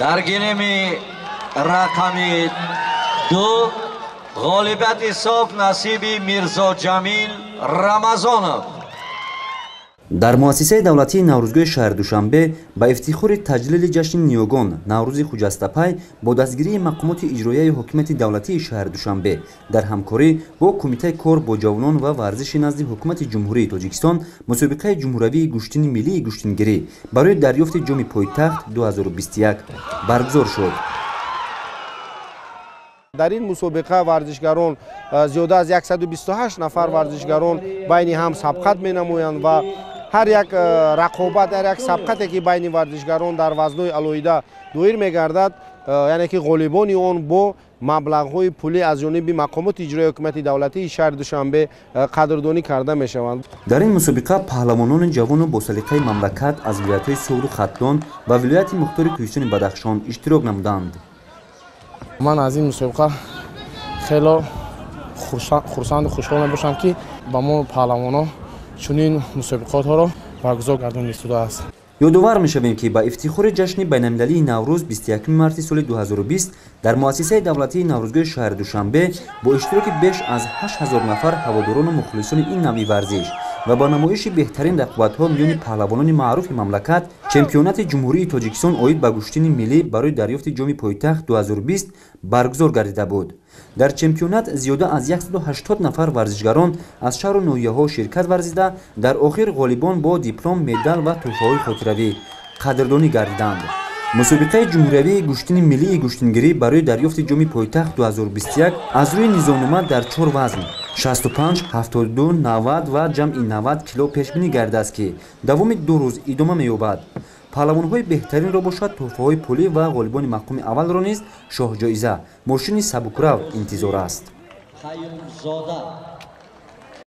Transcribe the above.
Дар гилеми рақами 2 ғолибияти соф насиби Мирзоҷамил Рамазонов. Дар муассисаи давлатии Наврӯзгоҳи шаҳри Душанбе ба ифтихори таҷлили ҷашни ниёгон Наврӯзи Хуҷастапай бо дастгирии мақомоти иҷроияи ҳокимияти давлатии шаҳри Душанбе дар ҳамкорӣ бо Кумитаи кор бо ҷавонон ва варзиши назди Ҳукумати Ҷумҳурии Тоҷикистон мусобиқаи ҷумҳуравии гӯштини миллии гӯштингирӣ барои дарёфти ҷоми пойтахт 2021 баргузор шуд. Дар ин мусобиқа варзишгарон зиёда аз 128 нафар варзишгарон байни ҳам сабқат менамоянд ва ҳар як рақобат, ҳар як сабқате ки байни варзишгарон дар вазнҳои алоҳида доир мегардад, яъне ки ғолибони он бо маблағҳои пулӣ аз ҷониби мақомоти иҷроии ҳукумати давлатии шаҳри Душанбе қадрдонӣ карда мешаванд. Дар ин мусобиқа паҳлавонони ҷавону босалиқаи мамлакат аз вилоятҳои Суғду Хатлон ва вилояти мухтори Кӯҳистони Бадахшон иштирок намуданд. Ман аз ин мусобиқа хело хурсанду хушҳол мебошам, ки ба мо паҳлавонон чунин мусобиқотҳоро баргузор гардонистудааст. Ёдовар мешавем, ки ба ифтихори ҷашни байналмилалии Наврӯз 21 марти соли 2020 дар муассисаи давлатии Наврӯзгоҳи шаҳри Душанбе бо иштироки беш аз 8000 нафар ҳаводорону мухлисони ин навъи варзиш ва ба намоиши беҳтарин рақобатҳо миёни паҳлавонони маъруфи мамлакат чемпионати Ҷумҳурии Тоҷикистон оид ба гӯштини миллӣ барои дарёфти ҷоми пойтахт 2020 баргузор гардида буд. Дар чемпионат зиёда аз 180 нафар варзишгарон аз шаҳру ноҳияҳо ширкат варзида, дар охир ғолибон бо диплом, медал ва тӯҳфаҳои хотиравӣ қадрдонӣ гардиданд. Мусобиқаи ҷумҳуриявии гӯштини миллии гӯштингирӣ барои дарёфти ҷоми пойтахт 2021 аз рӯи низомнома дар 4 вазн 65, 72, 90 ва ҷамъи 90 кило пешбинӣ гардидааст, ки давоми 2 рӯз идома меёбад. Паҳлавонҳои беҳтаринро бошад тӯҳфаҳои пулӣ ва ғолибони мақоми аввалро низ шоҳҷоиза мошини сабукрав интизор аст. Қаюмзода.